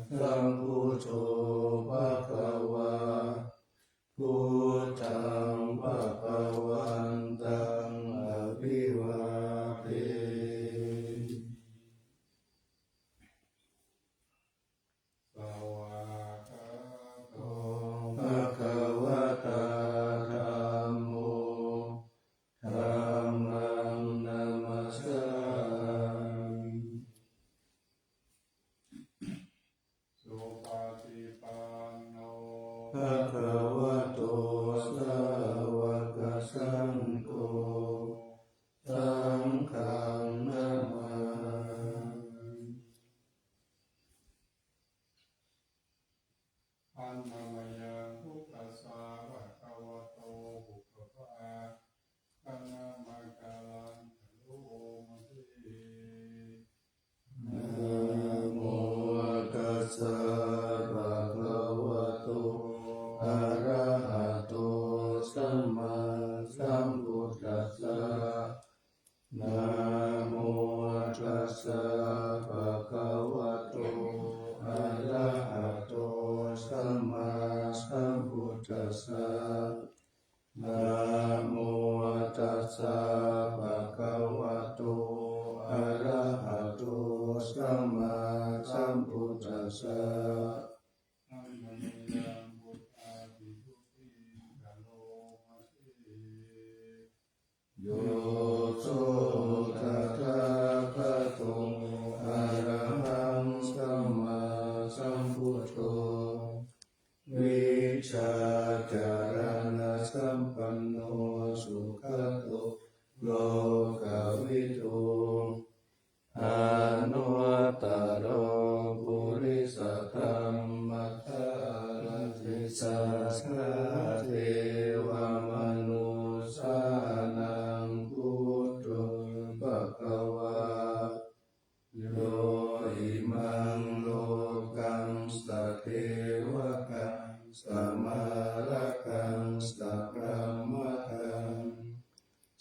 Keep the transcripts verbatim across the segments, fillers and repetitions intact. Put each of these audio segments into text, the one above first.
Sambuddho bhagavā, buddhaṃ bhagavantaṃ abhivādemi. Svākkhāto bhagavatā dhammo, dhammaṃ namassāmi. Supaṭipanno bhagavato sāvakasaṅgho, saṅghaṃ namāmi. Handa mayaṃ buddhassa bhagavato pubbabhāganamakārañca karoma se. Namo tassa bhagavato arahato sammāsambuddhassa. Namo tassa bhagavato arahato sammāsambuddhassa. Namo tassa bhagavato arahato sammāsambuddhassa. Handa mayaṃ buddhavibhūtiṃ karoma se. Yo so tathāgato arahaṃ sammāsambuddho, vijjācaraṇasampanno sugato lokavidū, anuttaro purisadammasārathi satthā devamanussānaṃ buddho bhagavā. Yo imaṃ lokaṃ sadevatāṃ samārakaṃ sabrahmakaṃ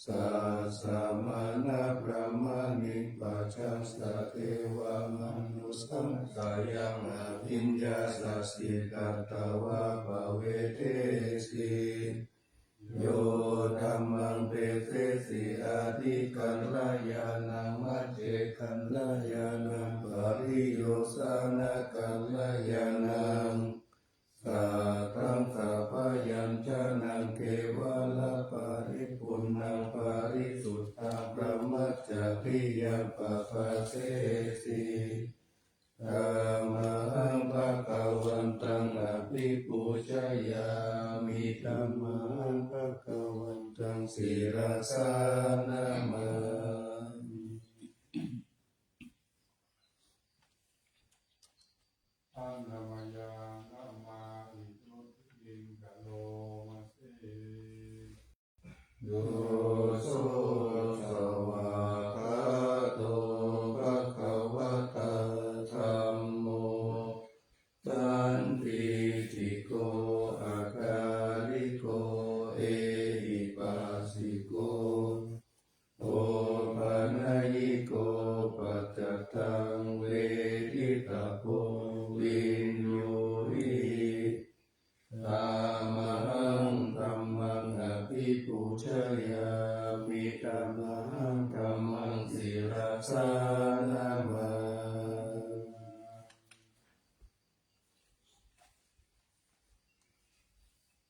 sassamaṇabrāhmaṇiṃ pajaṃ sadevamanussamasayaṃ abhiññāya siddhatvā pavedesi. Yo dhammaṃ desesi adhikalyāṇaṃ majjhekalyāṇaṃ pariyosānakalyāṇaṃ satthaṃ sabyañjanaṃ kevalaparipuṇṇaṃ parisuddhaṃ brahmacariyaṃ pabhāsesi. Dhammahaṃ bhagavantaṃ abhipūjayāmi. Dhammahaṃ bhagavantaṃ sirasā namāmi. Handa mayaṃ dhammavimuttitiṃ karoma se. Yo so svākkhāto bhagavatā dhammo, sandiṭṭhiko akāliko ehipassiko opanayiko paccattaṃ veditabbo viññūhi. Dhammahaṃ dhammaṃ abhipūjayāmi. Dhammahaṃ dhammaṃ sirasā namāmi.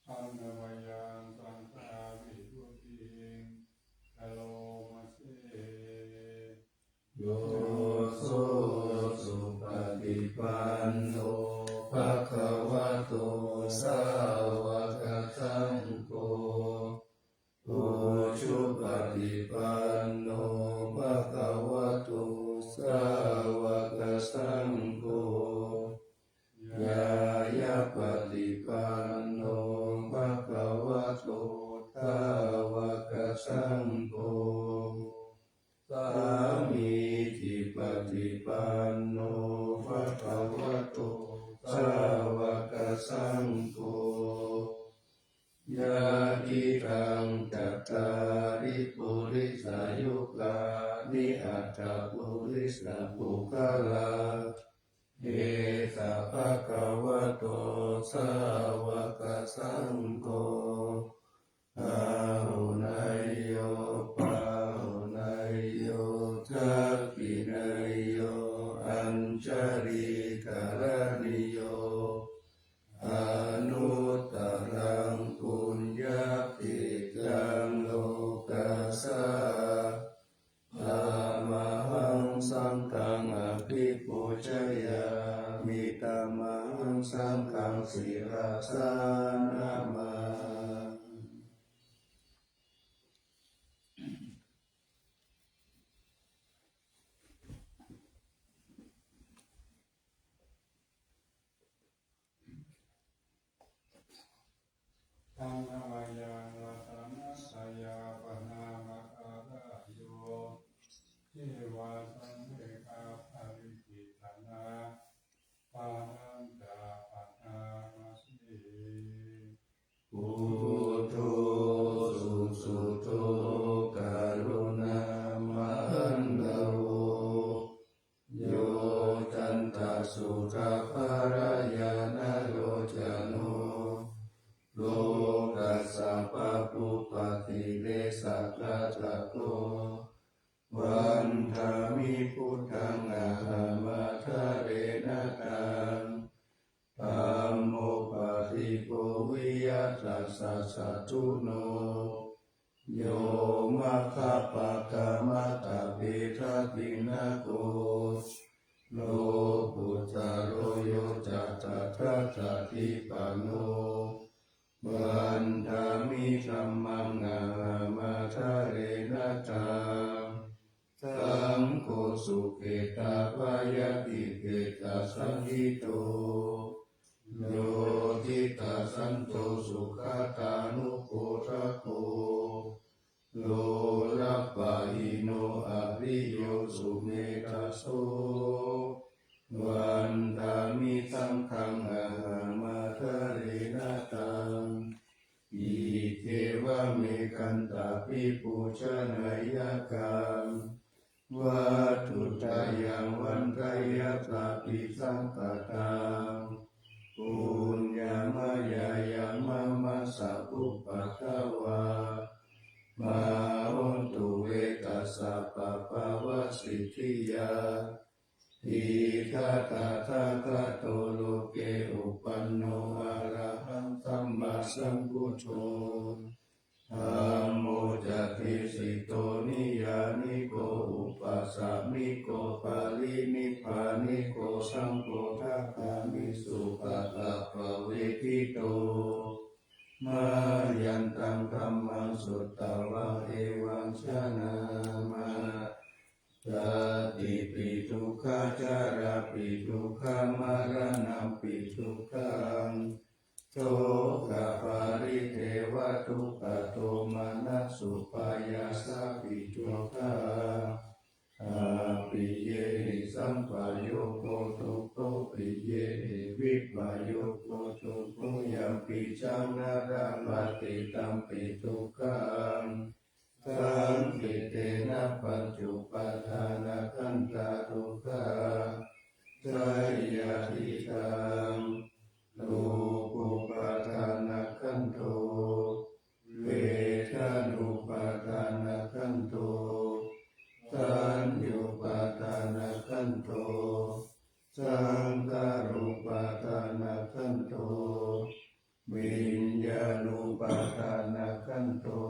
Handa mayaṃ saṅghavimuttitiṃ karoma se. Yo so supaṭipanno bhagavato sāvakasaṅgho, ujupaṭipanno bhagavato sāvakasaṅgho, ñāyapaṭipanno bhagavato sāvakasaṅgho, sāmīcipaṭipanno bhagavato sāvakasaṅgho, yadidaṃ cattāri purisayugāni aṭṭha purisapuggalā, esa bhagavato sāvakasaṅgho, āhuneyyo pāhuneyyo dakkhiṇeyyo añjalikaraṇīyo, anuttaraṃ puññakkhettaṃ lokassāti. Tamahaṃ saṅghaṃ abhipūjayāmi, tamahaṃ saṅghaṃ sirasā namāmi. Handa mayaṃ ratanattayābhāṇāmakārayo, ceva saṅghekappaṭicchidanaṃ, padañca bhaṇāma se. Buddho susuddho karuṇāmahaṇṇavo, yoccantasuddhabbarañāṇalocano, lokassa pāpūpakilesaghātako, vandāmi buddhaṃ ahaṃ ādarena taṃ. Dhammo paṭibo viya tassa satthuno, yo maggappakamatavedhapiṇṇako, lokuttaro yo ca tattha jātipañño, vandāmi dhammaṃ ahaṃ ādarena taṃ. Saṅgho sukhetappayabhipedasajjito, yo diṭṭhasanto sugatānupodako, lokappahīno ariyo sumedhaso, vandāmi saṅghaṃ ahaṃ ādarena taṃ. Iccevam ekantā abhipūjanīyaṃ, vatthuttayaṃ vandeyya sabbasaṅghataṃ. Puññamayā yaṃ mama sabbupaddavā, mā hontu ve tassa pāpavasiddhiyā. Idha tathāgato loke uppanno arahaṃ sammāsambuddho, dhammo ca desito niyyāniko upāsamiko parinibbāniko, saṅgho dātā me supaṭipavedito. Mayantaṃ dhammaṃ sutvā evaṃ janāma, jātipi dukkhā jarāpi dukkhā maraṇampi dukkhaṃ, sokaparidevadukkhadomanassupāyāsāpi dukkhā, appiyehi sampayogo dukkho, piyehi vippayogo dukkho, yampicchaṃ na labhati tampi dukkhaṃ, saṅkhittena pañcupādānakkhandhā dukkhā. Seyyathidaṃ, rūpupādānakkhandho, vedanupādānakkhandho, saññupādānakkhandho, saṅkhārupādānakkhandho, viññāṇupādānakkhandho.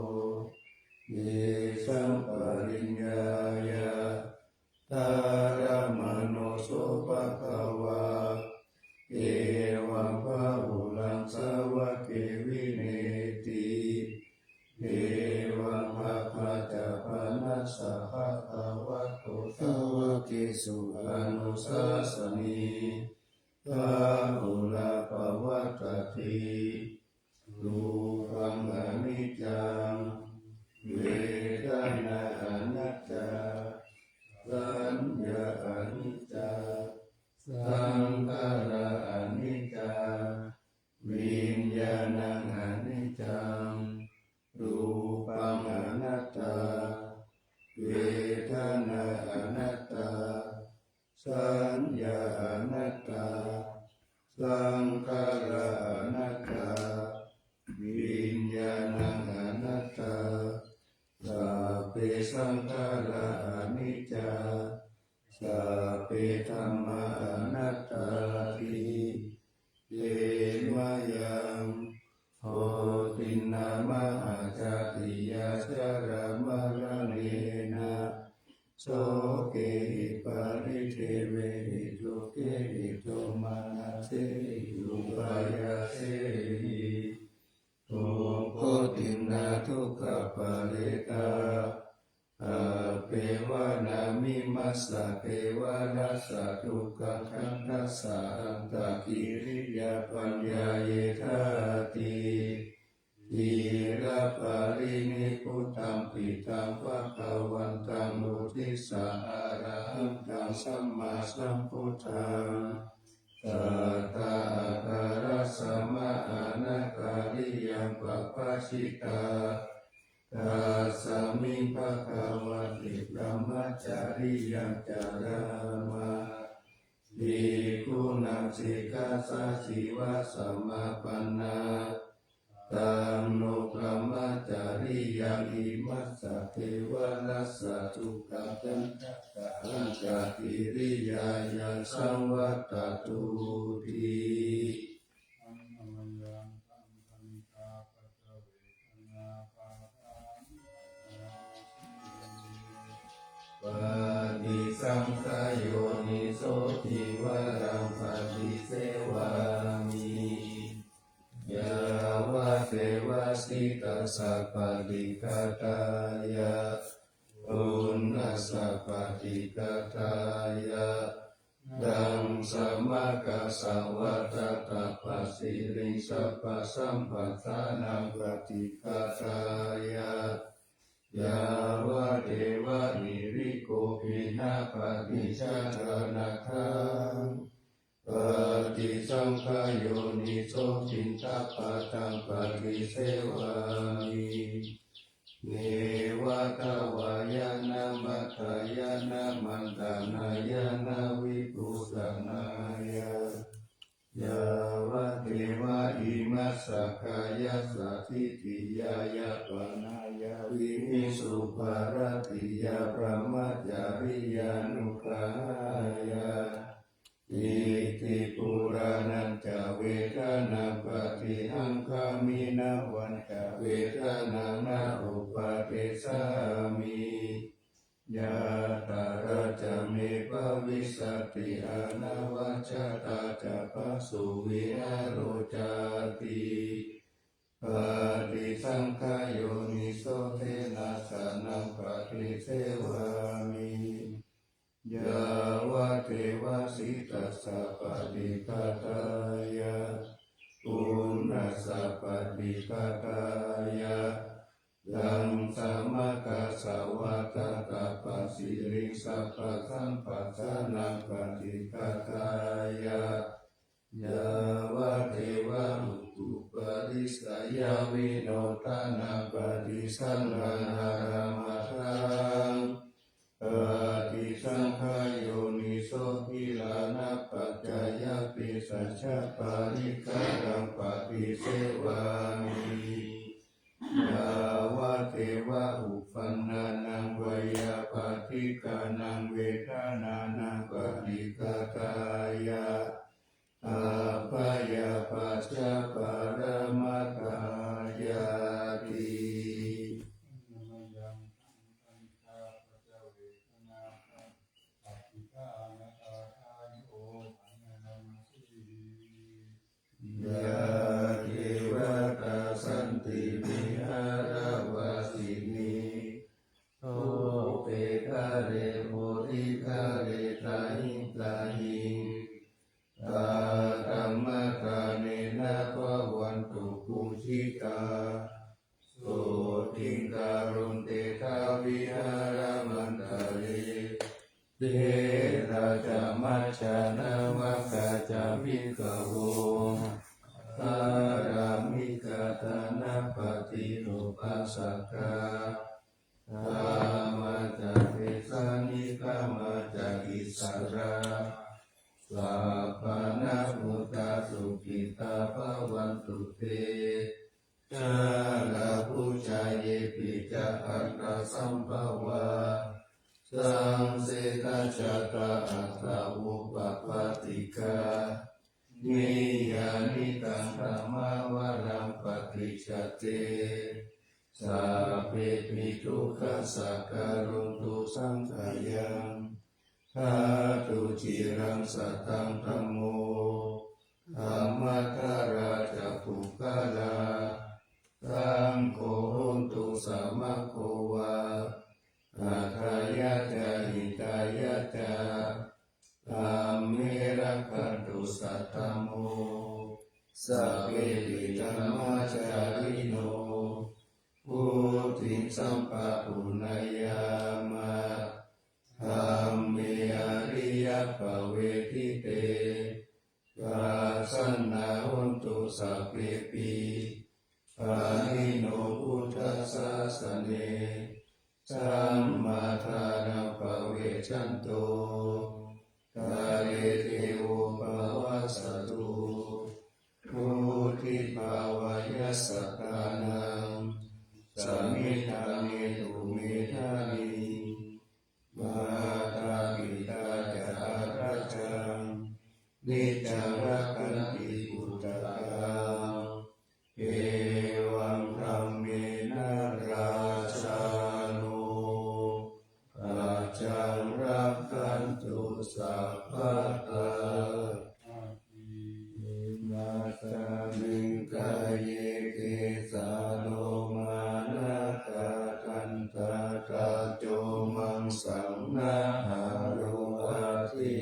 Tesaṃ pariññāya dharamāno so bhagavā, evaṃ bahulaṃ sāvake vineti. Evaṃ bhāgā ca panassa bhagavato sāvakesu anussāsanī, bahulā pavattati. Rūpaṃ aniccaṃ, vedanā aniccā, saññā aniccā, saṅkhārā aniccā, viññāṇaṃ aniccaṃ. Rūpaṃ anattā, vedanā anattā, saññā anattā, saṅkhārā anattā, viññāṇaṃ anattā, sabbe saṅkhārā aniccā, sabbe dhammā anattāti. Te mayaṃ koṭinnamahācātiyā jalamaranena sokehi paridevehi dukkhehi domanassehi upāyāsehi. Dukkoṭinnā dukkhaparetā appevānamimassa kevalassa dukkhakandhassa antakiriyā paññāyedhāti. Cilaparinibbutampi taṃ bhagavantaṃ uddissa arahantaṃ sammāsambuddhaṃ satthā āgarakkhama anakariyaṃ pabbajitā. Tasmiṃ bhagavati brahmacariyaṃ carāma bhikkhūnaṃ sikkhāsājīvasamāpannā. Taṃ no brahmacariyaṃ imassa kevalassa dukkhakandhassa antakiriyāya saṃvattatūti. Paṭisaṅkhā yoniso cīvaraṃ paṭisevāmi yāvadeva sītassa paṭighātāya uṇhassa paṭighātāya daṃsamakasavātātapasiriṃsapasamphassānaṃ paṭighātāya yāvadeva hirikopinapaṭicchādanatthaṃ. Paṭisaṅkhā yoniso piṇḍapātaṃ paṭisevāmi neva davāya na madāya na maṇḍanāya na vibhūsanāya yāvadeva imassa kāyassa ṭhitiyā yāpanāya vihiṃsūparatiyā brahmacariyānuggahāya. Iti purāṇañca vedanaṃ paṭihaṅkhāmi navañca vedanaṃ na uppādessāmi. Yātrā ca me bhavissati anavajjatā ca phāsuvihāro cāti. Paṭisaṅkhā yoniso senāsanaṃ paṭisevāmi yāvadeva sītassa paṭighātāya uṇhassa paṭighātāya daṃsamakasavātātapasiriṃsapasamphassānaṃ paṭighātāya yāvadeva utuparissayavinodanapaṭisallānārāmatthaṃ. Paṭisaṅkhā yoniso gilānapaccayabhesajjaparikkhāraṃ paṭisevāmi yāvadeva uppannānaṃ veyyābādhikānaṃ vedanānaṃ paṭighātāya abyāpajjhaparamatāyāti. Yā devatā santi vihāravāsinī thūpe ghare bodhighare tahiṃ tahiṃ, tā dhammadānena bhavantu pūjitā, sotthiṃ karontedha vihāramaṇḍale. Therā ca majjhā navakā ca bhikkhavo, ārāmikā dānapatī upāsakā, gāmā ca desā nigamā ca issarā, sappāṇabhūtā sukhitā bhavantu te. Jalābujā yepi ca aṇḍasambhavā, saṃsedajātā athavopapātikā, niyyānikaṃ dhammavaraṃ paṭicca te, sabbepi dukkhassa karontu saṅkhayaṃ. Ṭhātu ciraṃ sataṃ dhammo, dhammaddharā ca puggalā, saṅgho hotu samaggo va, atthāya ca hitāya ca. Dhamme rakkhantu saddhammo, sabbepi dhammacārino, vuḍḍhiṃ sampāpuṇeyyāma, dhamme ariyappavedite. Pasannā hontu sabbepi, pāṇino buddhasāsane, sammādhāraṃ pavecchanto, kāle devo pavassatu. Vuḍḍhibhāvāya sattānaṃ, samiddhaṃ netu medaniṃ, mātā pitā ca atrajaṃ, niccaṃ rakkhanti puttakaṃ, evaṃ dhammena rājāno, pajaṃ rakkhantu sabbadā. Imasmiṃ kāye kesā lomā nakhā dantā taco maṃsaṃ nahārū aṭṭhī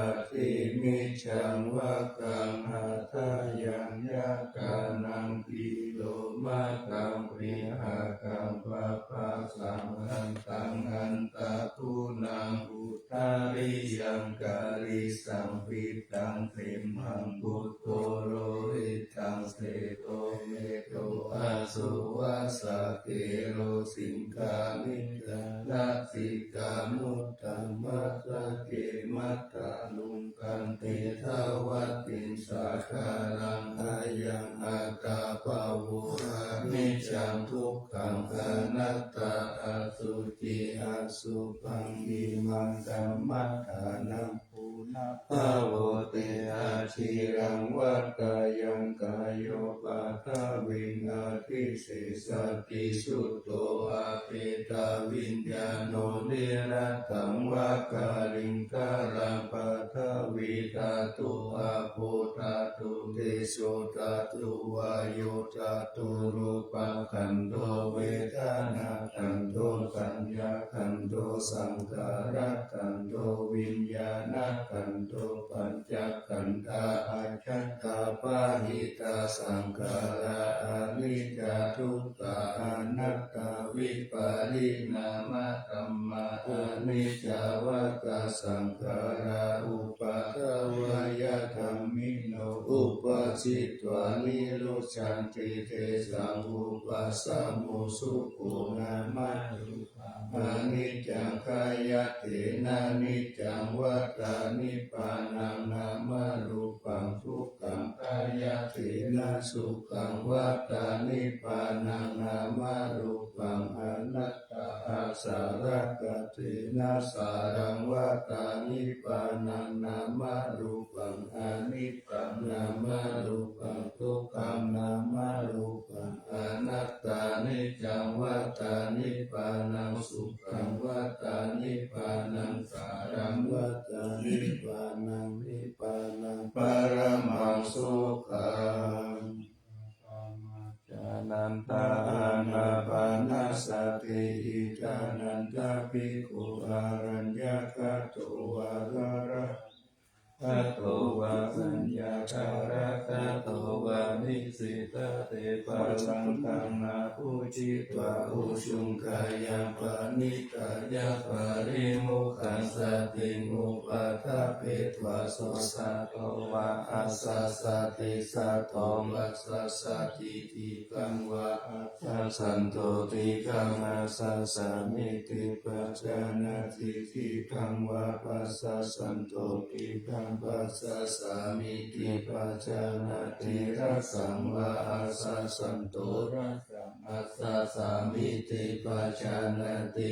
aṭṭhimicchaṃ vakkaṃ hadayaṃ yakanaṃ kilomakaṃ pihakaṃ papphāsaṃ antaṃ antaguṇaṃ udariyaṃ karīsaṃ pittaṃ simhaṃ putto lohitaṃ sedo medo asovassa khero siṅghamikkhā nasikā muttamathake matthaluṅ kanthe dvattiṃsakāraṃ ayaṃ attabhāvo aniccaṃ dukkhaṃ anattā asuci asubhaṃ imaṃ dhammadānaṃ punabbhavoti aciraṃ vatayaṃ kāyo paṭhaviṃ adhisessati chuddho apetaviññāṇo niratthaṃ va kaliṅgaraṃ paṭhavīdhātu āpodhātu tejodhātu vāyodhātu rūpakkhandho vedanākkhandho saññākkhandho saṅkhārakkhandho viññāṇakkhandho pañcakkhandhā ajjhattā bahiddhā saṅkhārā aniccā dukkhā anattā vipariṇāmadhammā aniccā vata saṅkhārā uppādavayadhammino uppajjitvā nirujjhanti tesaṃ vūpasamo sukho nāma rūpaṃ aniccaṃ khayyatthenāniccaṃ vata nibbānaṃ nāma rūpaṃ dukkhaṃ khayyatthenasukhaṃ vata nibbānaṃ nāma rūpaṃ anattā āsarakkhatthenasāraṃ vata nibbānaṃ nāma rūpaṃ aniccā nāma rūpaṃ dukkhā nāma rūpaṃ anattā niccaṃ vata nibbānaṃ sukhaṃ vata nibbānaṃ sāraṃ vata nibbānaṃ nibbānaṃ paramaṃ sukhaṃ. Ānantā ānāpānasati iddhānanda bhikkhu āraññagato vā gato vā aññāgaragatavā Nisinna te balaṃ taṇhā pūjitva ujuṃ kāyaṃ paṇītāya baliṃ mukhasādiṃ upaṭṭhapetvā so sato vā asassati sato passassati dīghaṃ vā asassanto dīghaṃ asassāmīti pajānāti dīghaṃ vā passassanto dīghaṃ passassāmīti pajānāti rassaṃ vā asassanto rassaṃ assassāmīti pajānāti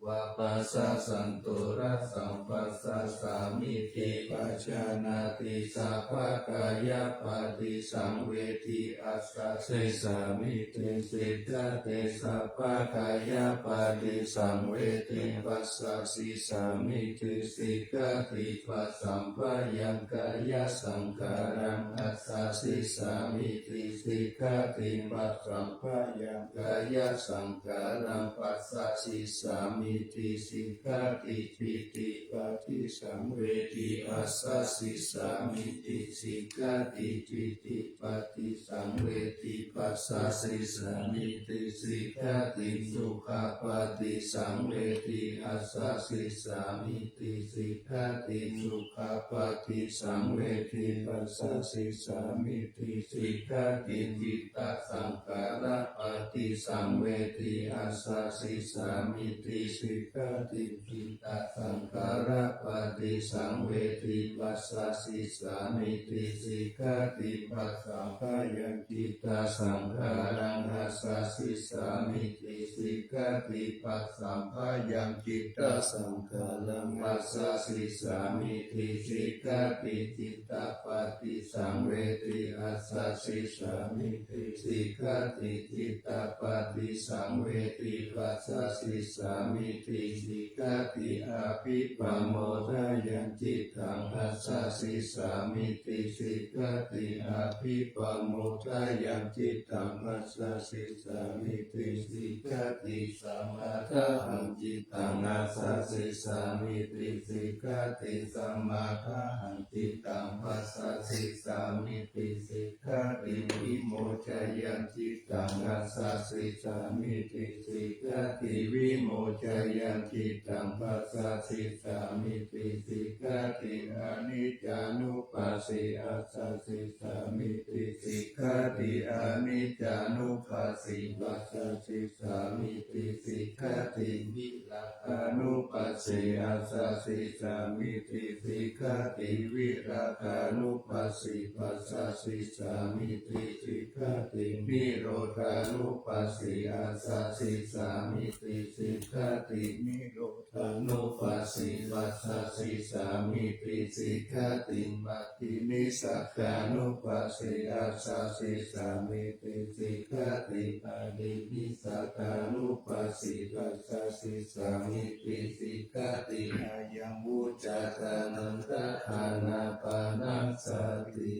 vā passassanto rassaṃ passassāmīti pajānāti sabbakāyapaṭisaṃvedī assasissāmīti sikkhati sabbakāyapaṭisaṃvedī passasissāmīti sikkhati passamphayaṃ kāyasaṅkhāraṃ assasissāmīti sikkhati passamphayaṃ kāyasaṅkhāraṃ passasissāmīti sikkhati pītipaṭisaṃvedī assasissāmīti sikkhati pītipaṭisaṃvedī passasissāmīti sikkhati sukhapaṭisaṃvedī assasissāmīti sikkhati sukhapaṭisaṃvedī passasissāmīti sikkhati cittasaṅkhārapaṭisaṃvedī assasissāmīti sikkhati cittasaṅkhārapaṭisaṃvedī passasissāmīti sikkhati passamphayaṃ cittasaṅkhāraṃ assasissāmīti sikkhati passamphayaṃ cittasaṅkhāraṃ assasissāmīti sikkhati cittapaṭisaṃvedī assasissāmīti sikkhati cittapaṭisaṃvedī passasissāmīti sikkhati abhipamodāya cittaṃ assasissāmīti sikkhati abhipamodāya cittaṃ passasissāmīti sikkhati samādhahaṃ cittaṃ assasissāmīti sikkhati samādhahaṃ cittaṃ passasissāmīti sikkhati vimoccayaṃ cittaṃ assasissāmīti sikkhati vimoccayaṃ cittaṃ passasissāmīti sikkhati aniccānupassī assasissāmīti sikkhati aniccānupassī passasissāmīti sikkhati virāgānupassī assasissāmīti sikkhati virāgānupassī passasissāmīti sikkhati nirodhānupassī assasissāmīti sikkhati nirodhānupassī passasissāmīti sikkhati paṭinissagānupassī assasissāmīti sikkhati paṭinissagānupassī passasissāmīti sikkhati ayaṃ vuccate ānanda ānāpānasati.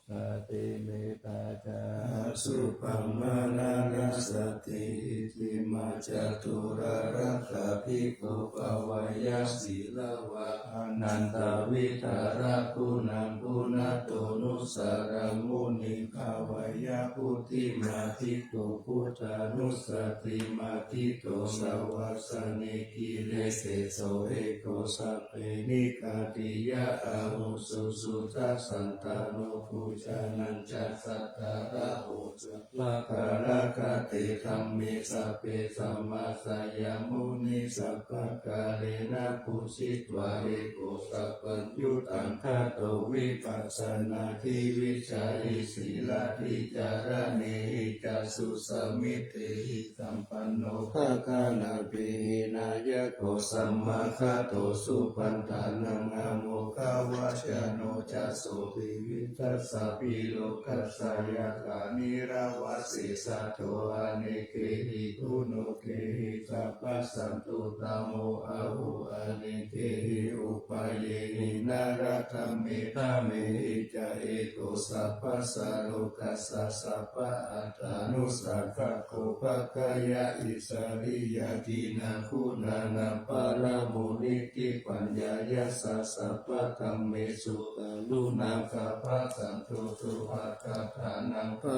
Sati mettā ca asubhaṃ maraṇā sati. Itimā caturāsā bhikkhū bhāweyya sīlavā ānandavidhāraguṇaṃ guṇato nusaraṃ muni. Bhāweyya buddhimā bhikkhū buddhānussatiṃ adhiṭṭho savāsane girisikho eko sabbe nigghātiyā ahuṃ susuddhā santano bhojanañca sādaraho. Sabbakāragate dhamme sabbe sammāsayāmuni sabbakālena bhujitvā eko sabbaññutaṃ kāto vipassanādhi vijjāhi sīlādhi caraṇehi ca susamitehi sampanno dānalāpehi nāyako sammāgato supaṭṭhānaṃ āmokavacano ca sotivittassa pīlokassa yathā nīrava seṭṭho anekehi guṇokehi sabbasantuttamo ahu. Anekehi upayehi naradhammehi dhammehi ca eko sabbas Sarokassa sabba attanussaggako paccayaittariya, dīnaguṇānaṃ paramunicippaññāya, sabbadhammesu karuṇākappasanto, supaṭipanno bhagavato sāvakasaṅgho,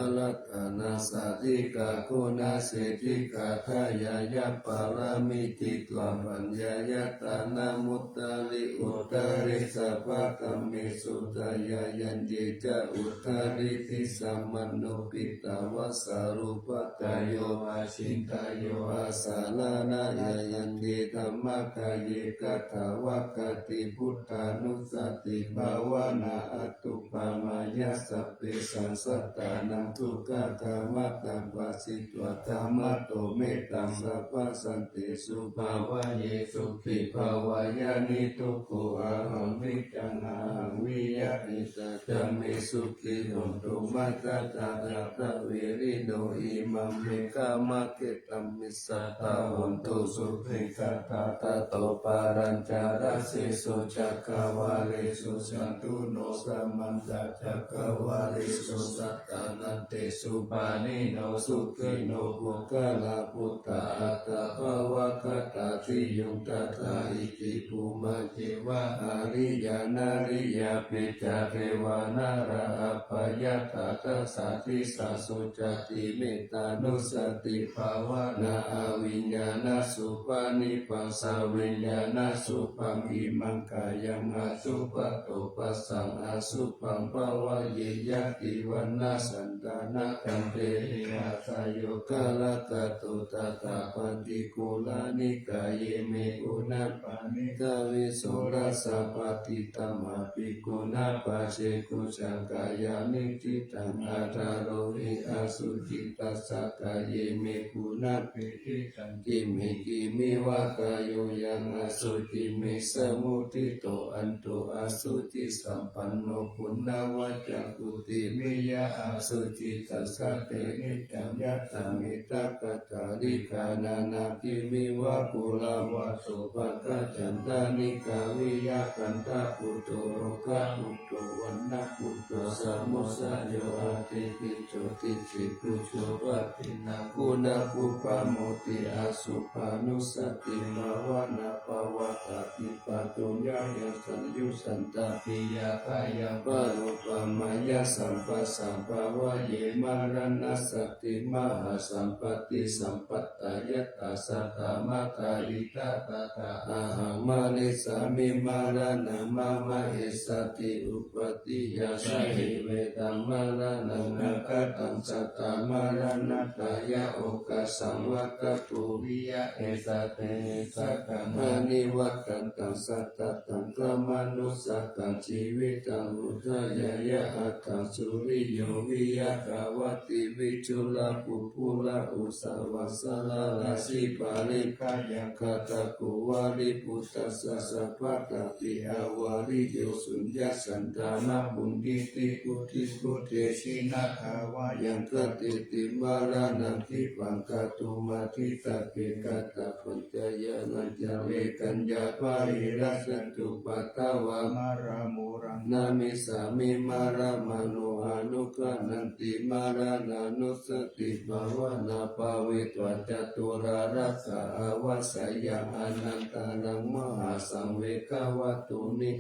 natthasīkarattanasaddhikārattāyāya, pāramī ditvā paññāya, taṇhamuttari uttare, sabbadhammesu tathāgatā, yante ca uttaradisā manto, phetvā sarūpakāyo vā, ciñcāya vā saraṇameyya, yante dhammakāye, katvāna kaṭṭhamudaraṃ, buddhānussatibhāvanā, anuppamāya sabbesaṃ, sattānaṃ sukhakaṃ, mataṃ bhāsitā, bhagavato mettaṃ, sabbasantesu bhāvaye, sukhī bhava. Yānīdhuko ahaṃ, niccaṃ ahaṃ, viya etā ca me, sukhī hontu, mā tassa tathāvirino, imaṃ me kāmakkhettaṃ, missatā hontu, sukhī tattha. Tato pāṇaccharaseso, cakkavāḷesu cātuṇo, samantā cakkavāḷesu, sattānaṃ tesu pāṇino, sukhino puggalā, bhūtā attabhāvagatā, ṭhitiyā tathā iti. Bhummā devā hariyanariyā, peta devā nalā appajaatā, dasaṃ disāsu cāti, mettānussatibhāvanā, aviññāṇasubhaṇibbaṃ, saviññāṇasubhaṃ, imaṃ kāyaṃ asupato passaṃ, asubhaṃ bhāvaye, yadi vaṇṇaṃ santānakantena, sāyokā lagato tathā, paṭikulā nikāye me, guṇapāṇi kaviṃsu, rasapātitam abhiguṇā, pacchekujjhāyā niṭṭhitaṃ, atharoti asuci, tassa kāye me guṇapīḷi. Kiñci me kiñci me vā, kāyo yaṃ asuciṃ me samudito, anto asuci sampanno, puṇṇavajjaṃ kuṭi me yā, asuci tathā te niccaṃ, yattha me takkaṭṭhalī, gandhānaṃ kiñci me vā, kulā vā sopāga, chandāni kaviyaṃ kantā, putto rogaputto vaṇṇaputto, samussayuṃ atikiñco, ditthhibhujūpaṭiṇṇaṃ guṇapuppamoti, asubbānussatibhāvanā, pavattapibbato ñāṇaṃ, sampayuttā viya kāyaṃ, anuppamāya samphasaṃ, bhāvaye maraṇassati, mahāsampatti sampattāya, tassa dhammaṭṭhāne tathāgatā, ahaṃ marissāmi maraṇaṃ mama, essāti upādiye, sahe vedaṃ maraṇaṃ aggappadaṃ, sattā maraṇatthāya okāsaṃ vaḍḍhatū viya, esa te nissaggaṃ anivaṭṭantaṃ, sattadhammamanussakaṃ, jīvitaṃ udayāya aṭṭhaṃsu, riyo viya gavati viṭū ca pāpū ca, usavā saḷarā ca parikkhāya, kaṭṭhako vāliputassa ca, vātapī ca avāriyo, suññā ca thanayaṃ vuḍḍhiti, vuḍḍhibhū te jinagāvā yaṃ, khantīti maraṇaṃ, khippaṃ kātumatthite katthapaccayānañca, vegañca pariḷāhū cupaddavā, marāmuraṃ namissāmi maraṇānaṃ, anuggāhāti maraṇānussatibhāvanā, bhāvitvā caturāsakavāsayā, anantaraṃ mahāsaṃ vegavatthuni,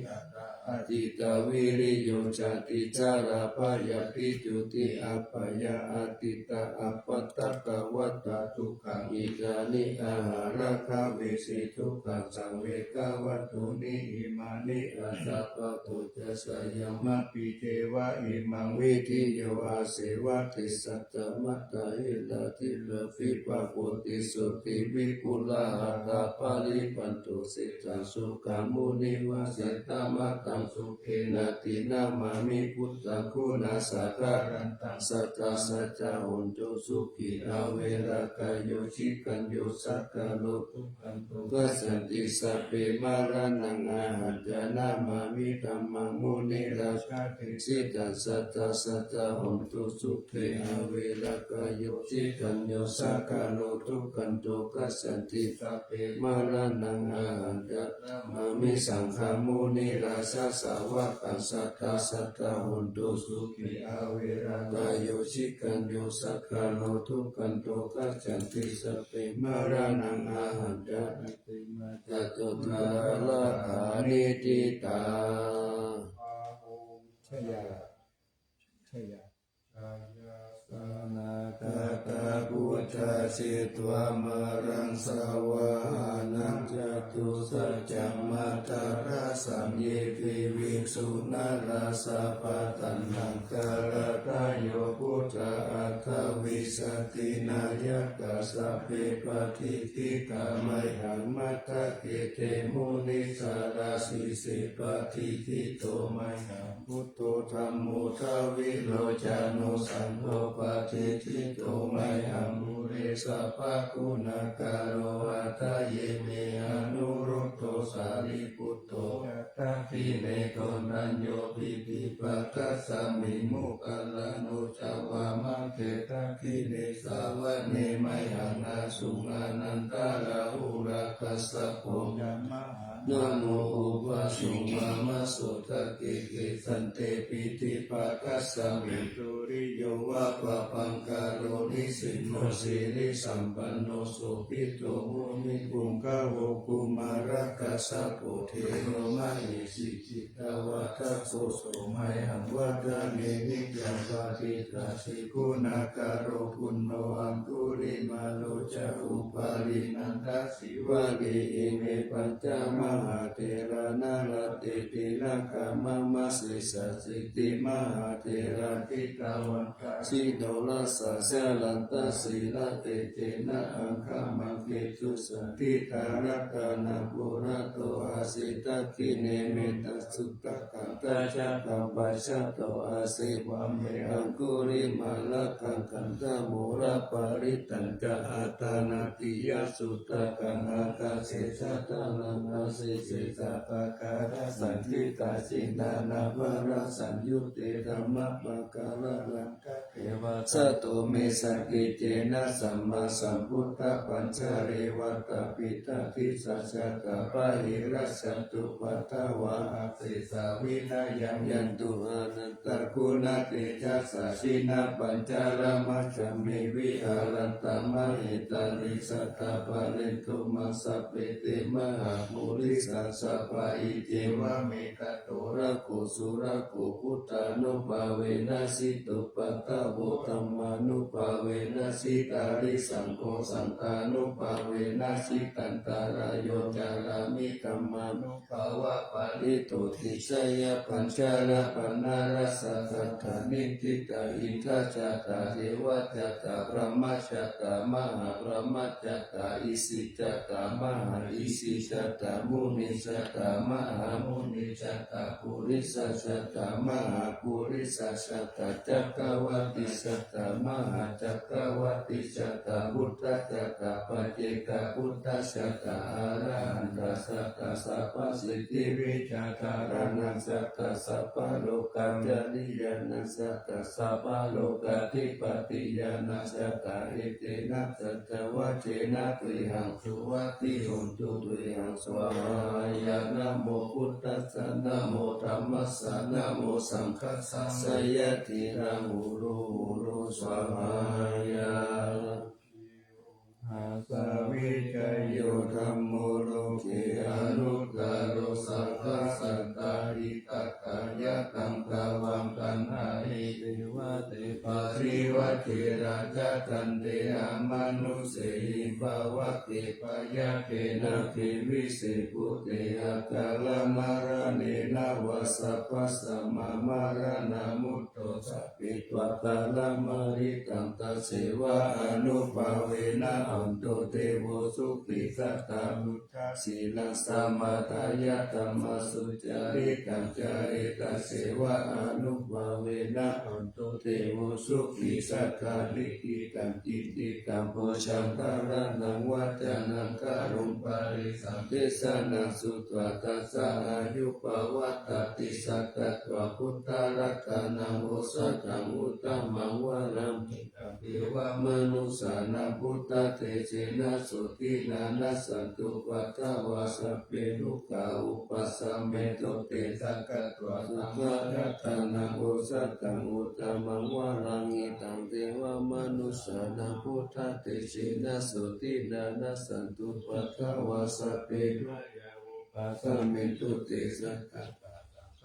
atītaviriyo jāti, jarābyādhijotī apāyā, atītā appaṭikavatā dukkhā, idāni ahaṃ rakkhaṃ vesi dukkhassaṃ vegavatthuni, imāni aṭṭha paṭiccasmuppayāni, ca yaṃ mappi devā imaṃ vidheyya, asevā te satta matthāhi, laddhāpi pāpū te sotthi, vipuḷā ha ta paripūressantu, sīsaṃ sukhaṃ munivaravacanaṃ, etaṃ buddhaṃ sukhiṃ atthi namāmi buddhaṃ, guṇākaraṃ satta sadā hontu sukhī, averā kāyo ciraṃ sukhaṃ jīvitho, dukkhassanti sabbe maraṇā, ahañca namāmi dhammaṃ munirājā, desitaṃ sadā sadā hontu sukhī averā kāyo cirañño. Saṅghāro dukkhando gacchanti sabbe maraṇaṃ ahañca namassāmi saṅghaṃ munirājassa sāvakaṃ sadā sadā hontu sukhī averā kāyo cirañño. Saṅghāro dukkhando gacchanti sabbe maraṇaṃ ahañca namassāmi sadā sadā hontu sukhī averā kāyo cirañño. Catuddhā rāgā niṭṭhitā. ชยา ชยา Anāgatā buddhā jetvā māraṃ savāhanaṃ catusaccāmatarasaṃ ye piviṃsu narāsabhā. Taṇhaṅkarādayo buddhā aṭṭhavīsati nāyakā sabbe patiṭṭhitā mayhaṃ matthake te munissarā. Sīse patiṭṭhito mayhaṃ buddho dhammo dvilocano saṅgho patiṭṭhito mayhaṃ ure sabbaguṇākaro. Hadaye me anuruddho sārīputto ca dakkhiṇe koṇḍañño piṭṭhibhāgasmiṃ moggallāno ca vāmake. Dakkhiṇe savane mayhaṃ āsuṃ ānandarāhulā kassapo ca mahā namo ubhāsuṃ vāmasotake. Kesante piṭṭhibhāgasmiṃ suriyo va pabhaṅkaro nisinno sirisampanno sobhito munipuṅgavo. Kumārakassapo thero mahesī cittavādako so mayhaṃ vadane niccaṃ patiṭṭhāsi guṇākaro. Puṇṇo aṅgulimālo ca upālī nandasī valī ime pañca mahātherā nalāṭe tilakā mama. Sesāsīti mahātherā jitavanto jinorasā jalantā sīlatejena aṅgamaṅgesu saṇṭhitā. Ratanaṃ purato āsi dakkhiṇe mettasuttakaṃ dhajaggaṃ pacchato āsi vāme aṅgulimālakaṃ. Khandhamoraparittañca āṭānāṭiyasuttakaṃ ākāse chadanaṃ āsi sesā pākārasaṇṭhitā. Jinā nānāvarasaṃyutte dhammapākāralaṅkate vasato me sakiccena sammāsambuddhapañjare. Vātapittādisañjātā bāhirajjhattupaddavā asesā vinayaṃ yantu anantaguṇatejasā. Jinapañjaramajjhamhi viharantaṃ mahītale sadā pālentu maṃ sabbe te mahāpurisāsabhā. Iccevamekato rakkho surakkho buddhānubhāvena jitupaddavo dhammānubhāvena jitārisaṅgho saṅghānubhāvena jitantarāyo carāmi dhammānubhāvapālito. Tisayapañjarapaṇṇarasaṃ sadā niṭṭhitaṃ indā jātā devā jātā brahmā jātā mahābrahmā jātā isi jātā mahāisi jātā muni jātā mahāmuni jātā purisā jātā mahāpurisā jātā cakkavatī jātā mahācakkavatī jātā buddhā jātā paccekabuddhā jātā arahantā jātā sabbasiddhivijjādharaṇā jātā sabbalokācariyānā jātā sabbalokādhipatiyānā jātā etena saccavajjena tuyhaṃ suvatthi hotu tuyhaṃ svāhāya. Namo buddhassa namo dhammassa namo saṅghassa jayatiraṃ horo horo svāhāya. Āsavijayo dhammo loke anuttaro sabbasattāhitatthāya. Taṃ tvaṃ gaṇhāhi devate parivajjena candade amanussehi pavake byagghe nābhivise bhūte akalamaraṇena vā sabbasmā maraṇā mutto sabbe Tvakāramalitam taseva ānubhāvena hantu devo sukhī sadā buddhā. Sīlaṃ samādāya dhammaṃ sucaritaṃ care taseva ānubhāvena hantu devo sukhī sadā. Likkhitaṃ cintitaṃ pūjaṃ dhāraṇaṃ vācanaṃ garuṃ parittaṃ desanaṃ sutvā tassa āyu pavaḍḍhatīti. Sakkatvā buddharatanaṃ osathaṃ uttamaṃ varaṃ hitaṃ devamanussānaṃ buddhatejena sotthinā nassantupaddavā sabbe rogā vūpasamentu te. Sakkatvā dhammaratanaṃ osathaṃ uttamaṃ varaṃ hitaṃ devamanussānaṃ buddhatejena sotthinā nassantupaddavā sabbe bhayā vūpasamentu te. Sakkatvā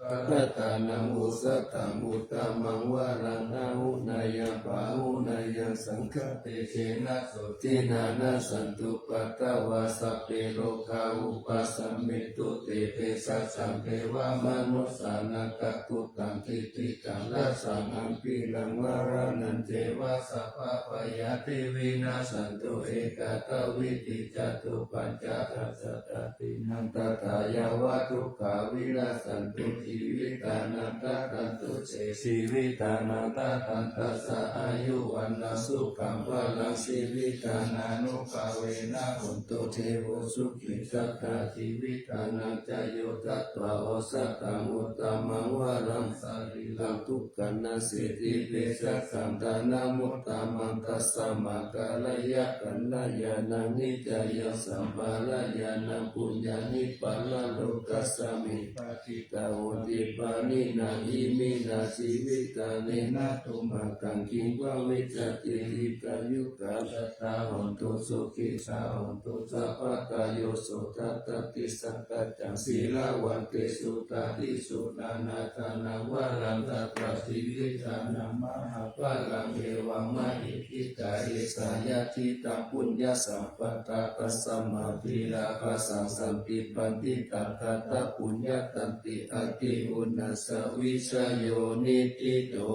saṅgharatanaṃ osathaṃ uttamaṃ varaṃ āhuneyyaṃ pāhuneyyaṃ saṅghatejena sotthinā nassantupaddavā sabbe rogā vūpasamentu te. Bhejassaṃ devamanussānaṃ kakuttaṃ kittitaṃ rasaṃ ambhīraṃ maraṇañceva sabbabhayā te vinassantu ekatvīti catupañcatassa dinnāni tathā yāva dukkhā vinassantu jīvitaṃ nāthatantu se. Jīvitaṃ nāthatantassa āyu vaṇṇaṃ sukhaṃ balaṃ jīvitaṃ ānubhāvena hontu devo sukhī sadā. Jīvitaṃ nāññayo datvā osathaṃ uttamaṃ varaṃ sarīraṃ dukkhā naseti. Bhejassaṃ dānamuttamaṃ tasmā kālāya kalyāṇaṃ niccāya sambhālaye yaṃ puññāni paralokasmiṃ pāṇinā honti pāṇinā. Iminā jīvitāni nātubhāgaṃ kiṃ bhavissati. Dīghāyukā sadā hontu sukhitā hontu sabbadā. Yo sottha atthi saṅgaccaṃ sīlavantesu tatthi suṇātha dhanaṃ varaṃ datvā jīvitadaṃ mahapphalaṃ. Evaṃ mahī ṭhitā esa yadidaṃ puññasampadā tasmā dīvābhadraṃ santi paṇḍitāgatā puññakkhettaṃ āti. Uṇhissa vijayo niṭṭhito.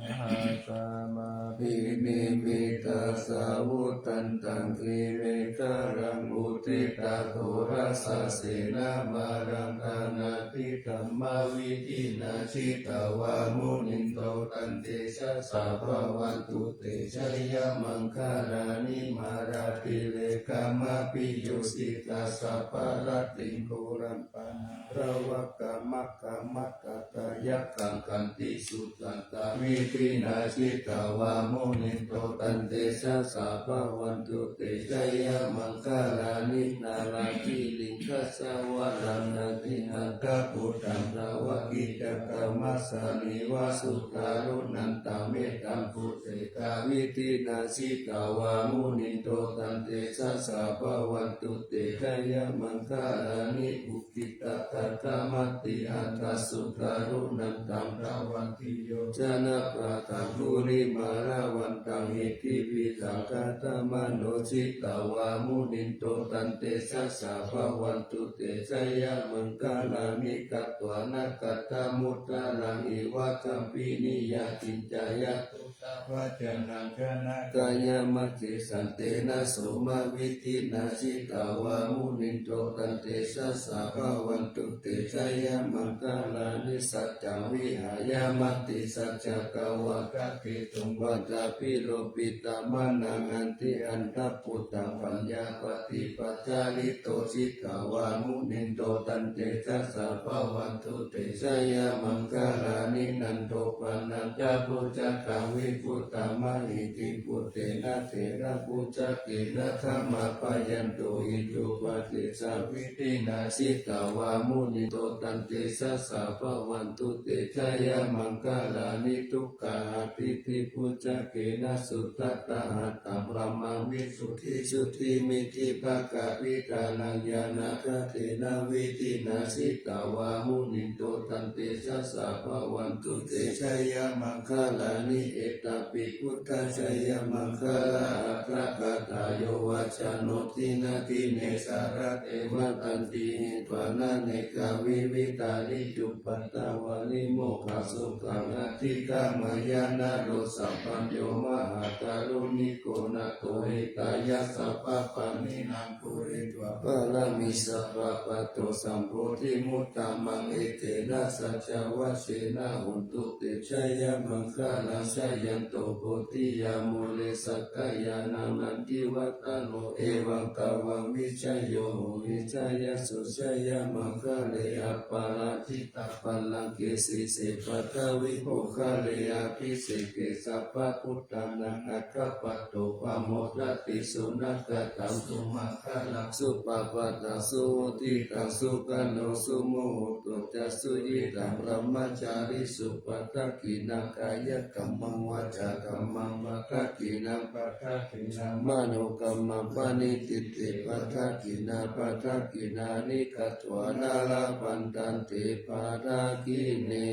Sahassamabhinimmitasāvudhantaṃ grīmekhalaṃ uditaghorasasenamāraṃ dānādidhammavidhinā jitavā munindo tantejasā bhavatu te jayamaṅgalāni. Mārātirekamabhiyujjhitasabbarattiṃ ghorampanāḷavakamakkhamatha yakkham khantīsudantavidhinā jitavā munindo tantejasā bhavatu te jayamaṅgalāni. Nāḷāgiriṃ gajavaraṃ atimattabhūtaṃ dāvaggicakkamasanīva sudāruṇantaṃ mettambusekavidhinā jitavā munindo tantejasā bhavatu te jayamaṅgalāni. Ukkhittakhaggamatihatthasudāruṇantaṃ dhāvantiyojanapathaṅgulimālavantaṃ iddhībhisaṅkhatamano jitavā munindo tantejasā bhavatu te jayamaṅgalāni. Katvāna kaṭṭhamudaraṃ iva gabbhinīyā ciñcāya duṭṭhavacanaṃ janakāyamajjhe santena somavidhinā jitavā munindo tantejasā bhavatu te jayamaṅgalāni. Saccaṃ vihāya matisaccakavādaketuṃ vādābhiropitamanaṃ atiandhabhūtaṃ paññāpadīpajalito jitavā munindo tantejasā bhavatu te jayamaṅgalāni. Nandopanandabhujagaṃ vibudhaṃ mahiddhiṃ puttena therabhujagena damāpayanto iddhūpadesavidhinā jitavā munindo tantejasā bhavatu te jayamaṅgalāni. Duggāhadiṭṭhibhujagena sudaṭṭhahatthaṃ brahmaṃ visuddhijutimiddhibakābhidhānaṃ ñāṇāgadena vidhinā jitavā munindo tantejasā bhavatu te jayamaṅgalāni. Etāpi buddhajayamaṅgalaaṭṭhagāthā, yo vācano dinadine sarate matandī, hitvānanekavividhāni cupaddavāni, mokkhaṃ sukhaṃ adhigameyya naro sapañño. Mahākāruṇiko nātho hitāya sabbapāṇinaṃ, pūretvā pāramī sabbā patto sambodhimuttamaṃ. Etena saccavajjena hotu te jayamaṅgalaṃ. Jayanto bodhiyā mūle sakyānaṃ nandivaḍḍhano, evaṃ tvaṃ vijayo hohi jayassu jayamaṅgale. Aparājitapallaṅke sīse paṭhavipokkhare, abhiseke sabbabuddhānaṃ aggappatto pamodati. Sunakkhattaṃ sumaṅgalaṃ supabhātaṃ suhuṭṭhitaṃ, sukhaṇo sumuhutto ca suyiṭṭhaṃ brahmacārisu. Padakkhiṇaṃ kāyakammaṃ vācākammaṃ padakkhiṇaṃ, padakkhiṇaṃ manokammaṃ paṇidhī te padakkhiṇā. Padakkhiṇāni katvāna labhantatthe padakkhiṇe.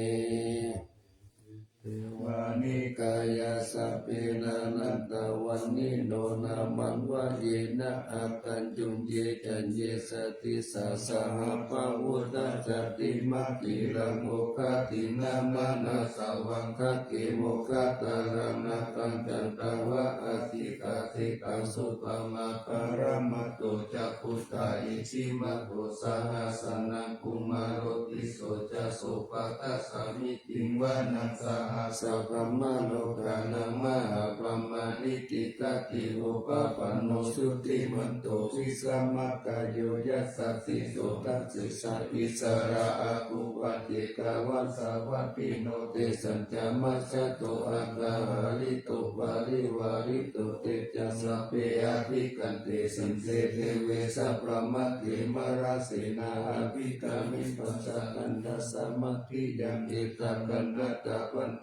Devāni kāyā sabbe nānattavaṇṇino, nāmanvayena āgañchuṃ ye caññe sadisā saha. Pavutthajātimakkhīlaṃ oghatiṇṇaṃ mānasavādaketuṃ, moggallānaṃ nāgaṃ candaṃva asitātitaṃ. Subrahmā paramatto ca puttā iddhimato saha, sanaṅkumāro tisso ca sopāga sami tiṃ vanaṃ saha. Sabrahmalokānaṃ mahābrahmābhitiṭṭhati, upapanno jutimanto visamakāyo, yasassi so dasettha issarā āgūpajjhikavasavattino. Tesañca majjhato aṭṭhaharitto parivārito, te ca sabbe abhikkante sinde deve sabrahmake. Mārasenā abhikkāmi passa kaṇhassa mandiyaṃ, etha gaṇhatha bandhatha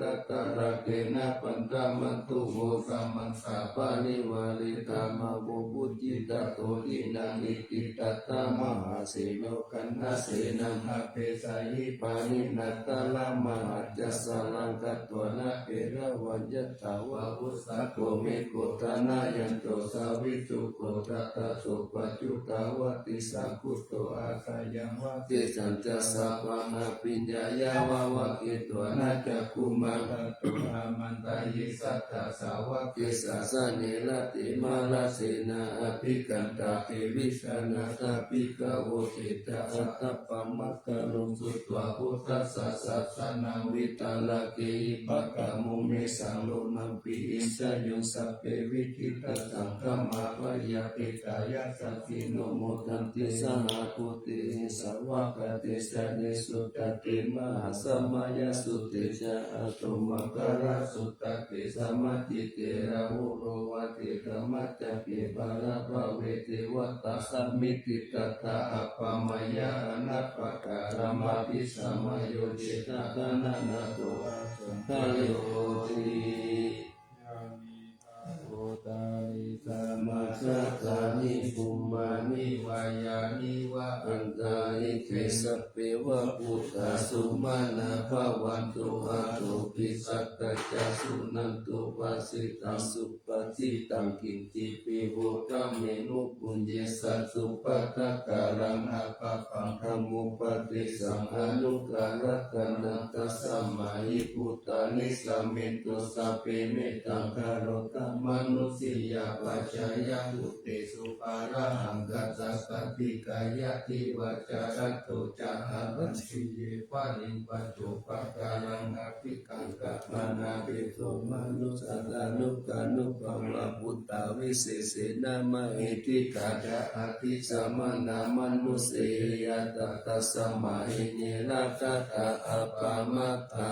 rāgena bandhamatthu vo. Samantā parivāretā mā vo muñcittha koci naṃ. Iti tattha mahāseno kaṇhasenaṃ apesayi pāṇinā talamāhacca saraṃ katvāna bheravaṃ. Yathā vāvusa bhūmiṃ oddanayanto savijjuko, tadā so paccudāvatti saṅkuddho asayaṃvase. Tesañca sabbaṃ abhiññāya vavakkhitvāna cakkhumā, tato āmantayi satthā sāvake sāsane rate. Mārasenā abhikkantā te vijānātha bhikkhavo, te ca ātappamakaruṃ sutvā buddhassa sāsanaṃ. Vītarāgehi pakkāmuṃ nesaṃ lomampi iñjayuṃ, sabbe vijitasaṅgāmā bhayātītā yasassino, modanti saha bhūtehi sāvakā te janesutāti. Mahāsamayasutte ca ātappamakaruṃ sutvā te samācite, rāhulā te samaññatha pāpūlā bhave devatā, samitiṃ tathā appamāya anappakāraṃ. Abhisamāyo cittaṃ anantato āsavā nirujjhati. Yānīdha bhūtāni samāgatāni bhummāni vā yāni va antalikkhe, sabbe va bhūtā sumanā bhavantu, athopi sakkacca suṇantu bhāsitaṃ. Subhāsitaṃ kiñcipi vā kammena puññassa supātakaraṃ, appaṃ dhammupadesaṃ anukarampanākaṃ, tasmā hi bhūtā nisāmetha sabbe, mettaṃ karotha mānusiyā pajāya, bhūtesu pārahaṃ kathā paṭikkariya, divā ca ratto ca haranti ye baliṃ, paccupaddavappattaṃ katvāna bhikkhavo mānusā, tanukampaṃ bhutvā visesena mahiddhikā, ca atthi samaṇa manussānaṃ, yathāyatthasmiṃ samāhe niratātā appamattā.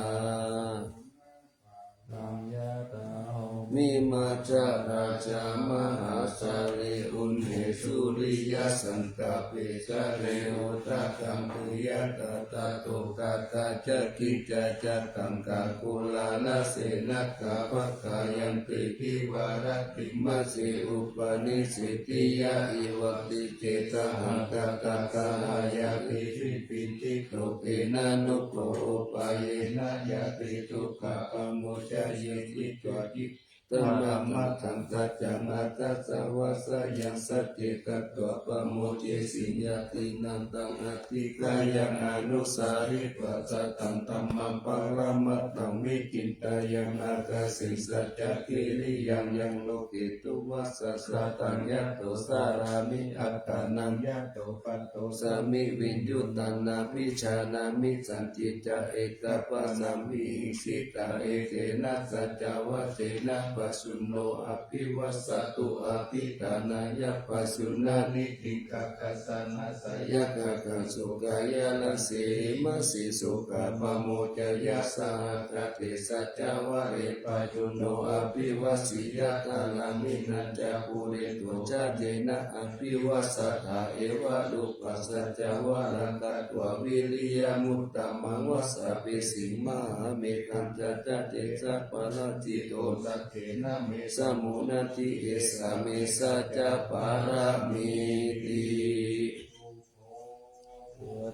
Mahāsāyamhi majjhārājā mahāsale uṇhe sūriyasangkape care udakaṃ tuyhaṭṭhattā ca kiccā ca taṅkā kulālasenā ka bhaggā yanti divā rattimase upanissitiyā ivatthi cetahaṃ tathā sahāyāti siddhitto tena nuppo upayena yati dukkhā pamuccaye citvā cittaṃ pamādhaṃ saccaṃ aṭṭhāsa vassāyaṃ sacce katvā pamodesi. Yadi naṃ taṃ adhiṭṭheyya anusāreva sataṃ dhammaṃ paramatthaṃ vicinteyya akāseṃ saccakiriyaṃ yaṃ loke duvvassa sataṃ yato carāmi attānaṃ yato paṭṭhosāmi viññūhī na vijānāmi santi ca etapasampī sitā etena saccavajjena pajjunno abhivāsatu abhiṭhānāya pajjuṇhāni dīgharattaṃ seyyathākaṃsu kāyānase. Imāsi dukkhā pamucceyya sahagatā saccavajje pajjunno abhivāseyya dhāraṃ hinā ca pūretvā ca yena abhivāsattha evarūpaṃ saccavajjena katvā viriyamuttamaṃ vāsavassī mahāmettaṃ ca ca tejapālajito saccena me samunati esā me saccapāramīti.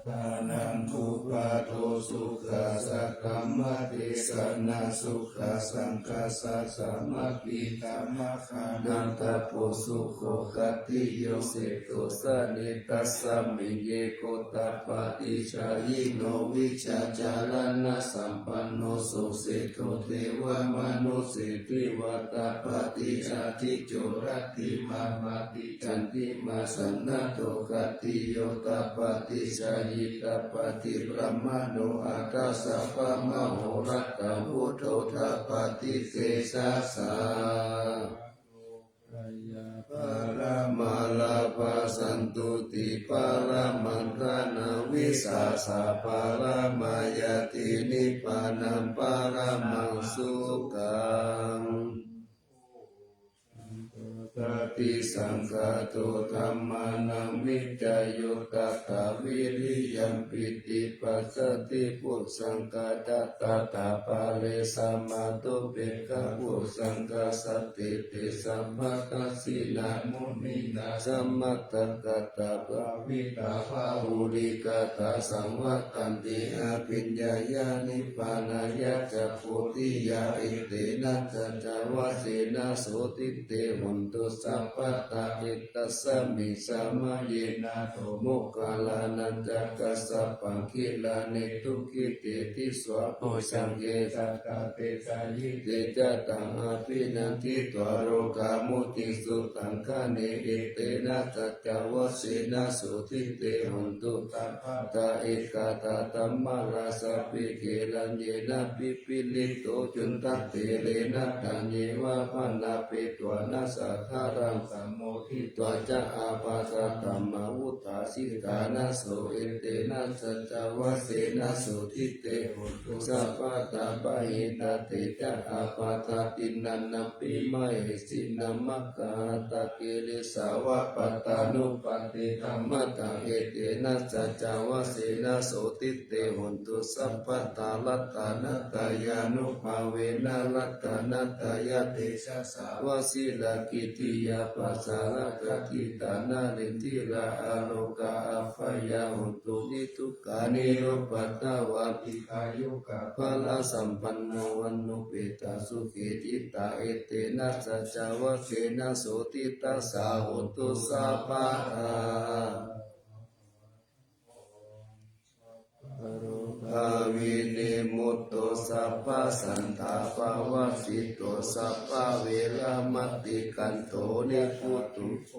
Dānaṃ uppādo sukhā saddhammadesanā sukhā saṅghassa sāmaggī dhammaggānaṃ tapo sukho khatti yo seṭṭho sane tasmiṃ ye kho tappati jhāyino vijjācaraṇasampanno so seṭṭho devamanusseseva tappati ādicco rattimābhāti candimā sannaddho khattiyo tappati jhāyī tappati brāhmaṇo atha sabbamahorattaṃ buddho tappati tejasā. Kayāpāramā lābhā santuṭṭhipāramaṃ dānaṃ vissāsapāramā ñāti nibbānaṃ paramaṃ sukhaṃ. Saṅkhāto dhammānaṃ vicayo tathā viriyampīti passaddhi bojjhaṅgā ca tathāpare samādhupekkhabojjhaṅgā sattete sabbadassinā muninā sammadakkhātā bhāvitā bahulīkatā saṃvattanti abhiññāya nibbānāya ca bodhiyā. Etena saccavajjena sotthi te hotu sabbadā. Etasmiṃ samaye nātho moggallānañca kassapaṃ gilāne dukkhite disvā bojjhaṅge satta desayi. Te ca taṃ abhinanditvā rogā mucciṃsu taṅkhaṇe. Etena saccavajjena sotthi te hotu sabbadā. Ekadā dhammarājāpi gelaññenābhipīḷito cundattherena taññeva bhaṇāpetvāna sādaraṃ sammoditvā ca ābādhā tamhā vuṭṭhāsi ṭhānaso. Etena saccavajjena sotthi te hotu sabbadā. Pahīnā te ca ābādhā tiṇṇannampi mahesinaṃ maggāhatakilesā va pattānuppattidhammataṃ. Etena saccavajjena sotthi te hotu sabbadā. Ratanattayānubhāvena ratanattayatejasā vajirakkhittiyā pajarakkhitā narindhirā arogā abyāyo hontu niddukkhā nirupaddavā dīghāyukā balasampannā vaṇṇaṃ upetaṃ sukhī citā. Etena saccavajjena sotthi tassa hotu sabbadā. Rogā vinimutto sabbasantāpavajjito sabbaveramatikkanto nibbuto.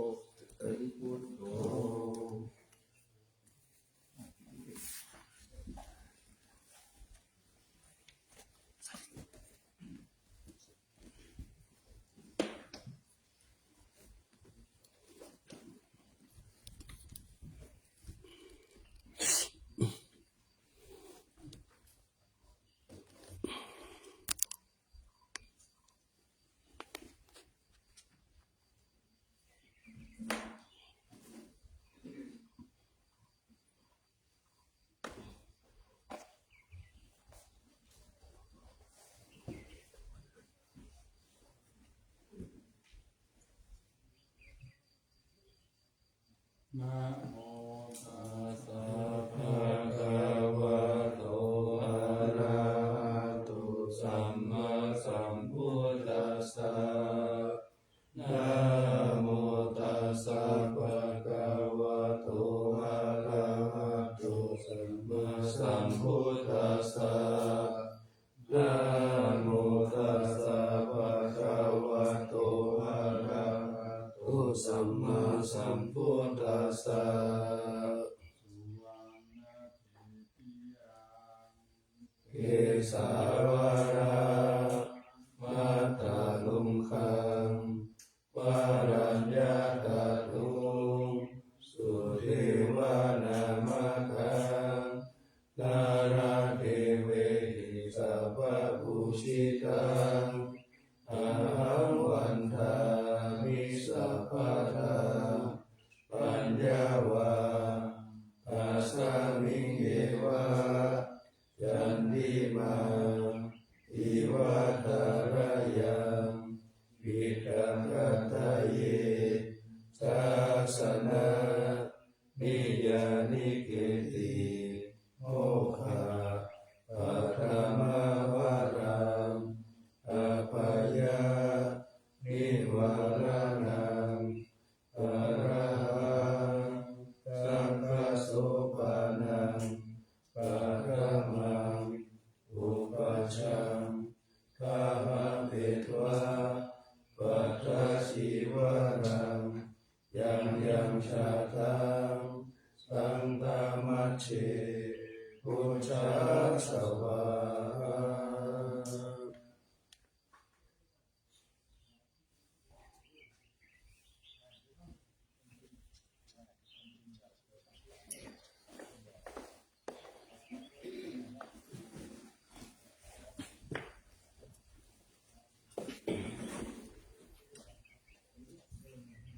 Namo tassa bhagavato arahato sammāsambuddhassa. Namo tassa bhagavato arahato sammāsambuddhassa. Namo tassa bhagavato arahato sammāsambuddhassa. Kesavaramataruṅgaṃ varaññataruṃ sudevanamāgaṃ nāḷāgiriṃ sabbapūjitaṃ ahaṃ vandāmi sabbadā. Paññāvasmiṃ yeva candimā iva tharayaṃ pitaṃ hadaye sāsana niyyānike'ti mokkhapaṭhamā varaṃ abhayanivaranaṃ arahaṃ saṅghasopanam paṭhamaṃ upajjhaṃ gahapetvā pattacīvaram yaṃ yaṃ jātaṃ santamajjhe pūjāsvā.